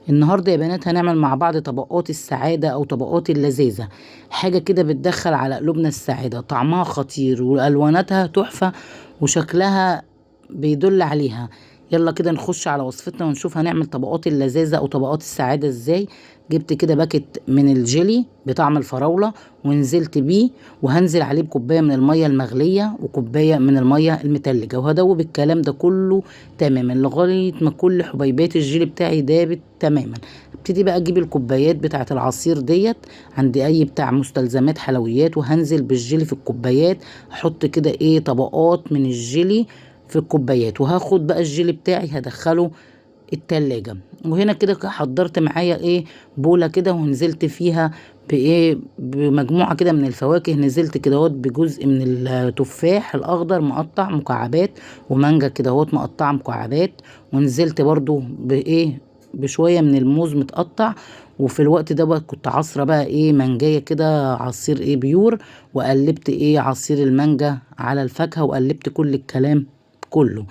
النهارده يا بنات هنعمل مع بعض طبقات السعادة او طبقات اللذاذة، حاجة كده بتدخل على قلوبنا السعادة، طعمها خطير والواناتها تحفة وشكلها بيدل عليها. يلا كده نخش على وصفتنا ونشوف هنعمل طبقات اللذاذة او طبقات السعادة ازاي. جبت كده باكت من الجيلي بطعم الفراولة ونزلت بيه، وهنزل عليه بكوباية من المية المغلية وكوباية من المية المتلجة، وهدوب الكلام ده كله تماما لغاية ما كل حبيبات الجيلي بتاعي دابت تماما. ابتدي بقى اجيب الكوبايات بتاعة العصير ديت عند اي بتاع مستلزمات حلويات، وهنزل بالجيلي في الكوبايات، احط كده ايه طبقات من الجيلي في الكوبايات، وهاخد بقى الجيلي بتاعي هدخله التلاجة. وهنا كده حضرت معايا ايه بولة كده، ونزلت فيها بايه بمجموعة كده من الفواكه، نزلت كده اهوت بجزء من التفاح الاخضر مقطع مكعبات، ومانجا كده اهوت مقطعة مكعبات، ونزلت برضو بايه بشوية من الموز متقطع. وفي الوقت ده بقى كنت عصرة بقى ايه مانجاية كده عصير ايه pure، وقلبت ايه عصير المانجا على الفاكهة، وقلبت كل الكلام كله.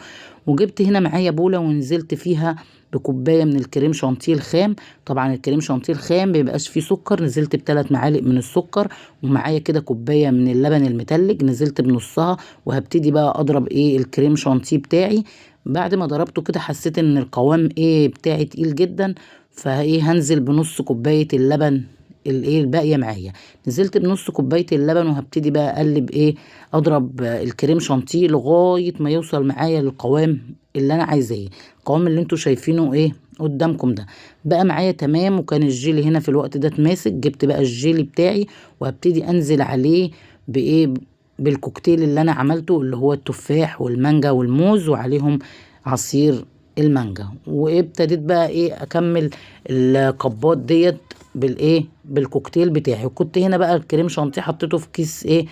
وجبت هنا معايا بولة ونزلت فيها بكوباية من الكريم شانتيه الخام. طبعا الكريم شانتيه الخام بيبقاش فيه سكر، نزلت بثلاث معالق من السكر، ومعايا كده كوباية من اللبن المتلج نزلت بنصها، وهبتدي بقى اضرب ايه الكريم شانتيه بتاعي. بعد ما ضربته كده حسيت ان القوام ايه بتاعي تقيل جدا، فايه هنزل بنص كوباية اللبن الايه الباقية معايا. نزلت بنص كوباية اللبن، وهبتدي بقى اقلب ايه اضرب الكريم شانتيه لغاية ما يوصل معايا للقوام اللي انا عايزاه، القوام اللي انتوا شايفينه ايه قدامكم ده بقى معايا تمام. وكان الجيلي هنا في الوقت ده اتماسك، جبت بقى الجيلي بتاعي وهبتدي انزل عليه بايه بالكوكتيل اللي انا عملته اللي هو التفاح والمانجا والموز، وعليهم عصير المانجا. وابتديت بقى ايه اكمل الكبات ديت بالايه بالكوكتيل بتاعي. وكنت هنا بقى الكريم شانتيه حطيته في كيس ايه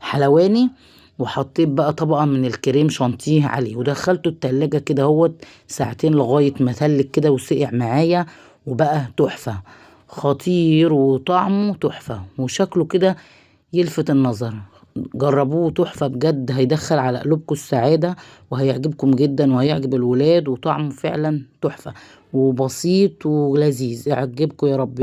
حلواني، وحطيت بقى طبقة من الكريم شانتيه عليه، ودخلته التلاجة كده اهوت ساعتين لغاية ما تلج كده وسقع معايا، وبقى تحفة خطير وطعمه تحفة وشكله كده يلفت النظر. جربوه تحفة بجد، هيدخل على قلوبكم السعادة وهيعجبكم جدا وهيعجب الولاد، وطعمه فعلا تحفة وبسيط ولذيذ، يعجبكم يا رب.